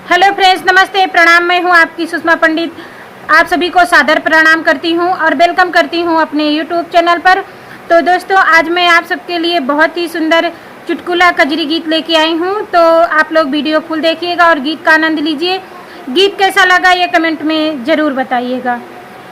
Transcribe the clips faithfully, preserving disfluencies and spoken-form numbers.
हेलो फ्रेंड्स, नमस्ते, प्रणाम। मैं हूं आपकी सुषमा पंडित। आप सभी को सादर प्रणाम करती हूं और वेलकम करती हूं अपने यूट्यूब चैनल पर। तो दोस्तों, आज मैं आप सबके लिए बहुत ही सुंदर चुटकुला कजरी गीत लेके आई हूं, तो आप लोग वीडियो फुल देखिएगा और गीत का आनंद लीजिए। गीत कैसा लगा, ये कमेंट में ज़रूर बताइएगा।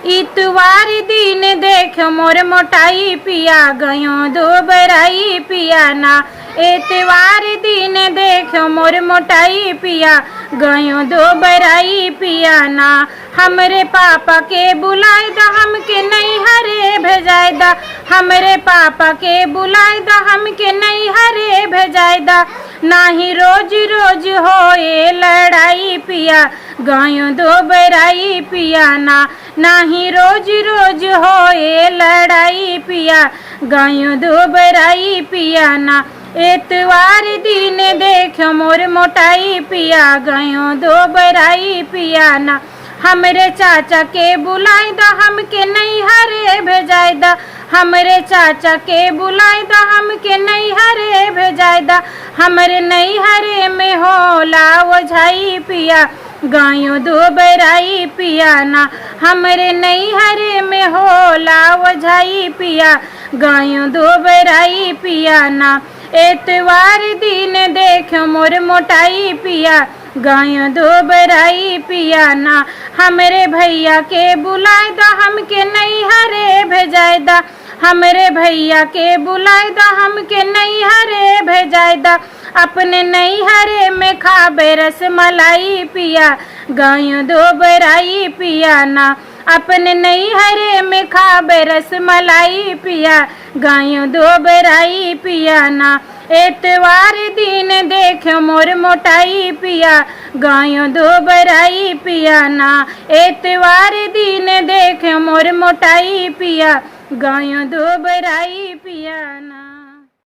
इतवार दिन देख मोर मोटाई पिया, गयो दुबराई पिया ना। इतवार दिन देख मोर मोटाई पिया, गयो दुबराई पिया ना। हमरे पापा के बुलाए दा, हमके नैहरे भेजाए दा। हमरे पापा के बुलाए दा, हमके नैहरे भेजाए दा। नाही रोज रोज होए लड़ाई पिया, गयो दुबराई पिया ना। नाही रोज रोज होए लड़ाई पिया, गयो दुबराई पिया ना। इतवार दिन देख मोर मोटाई पिया, गयो दुबराई पिया ना। हमरे चाचा के बुलाए दा, हमके नैहरे भेजाए दा। हमरे चाचा के बुलाए दा, हमके नैहरे भेजाए दा। हमरे नैहरे में होला ओझाई पिया, गयो दुबराई पिया ना। हमरे नैहरे में होला ओझाई पिया, गयो दुबराई पिया ना। इतवार दिन देख मोर मोटाई पिया, गयो दुबराई पिया ना। हमरे भैया के बुलाए दा, हमके नैहरे भेजाए दा। हमरे भैया के बुलाए दा, हमके नैहरे भेजाए दा। अपने नैहरे में खाबे रसमलाई पिया, गयो दुबराई पिया ना। अपने नैहरे में खाबे रसमलाई पिया, गयो दुबराई पिया ना। इतवार दिन देख मोर मोटाई पिया, गयो दुबराई पिया ना। इतवार दिन देख मोर मोटाई पिया, गयो दुबराई पिया ना।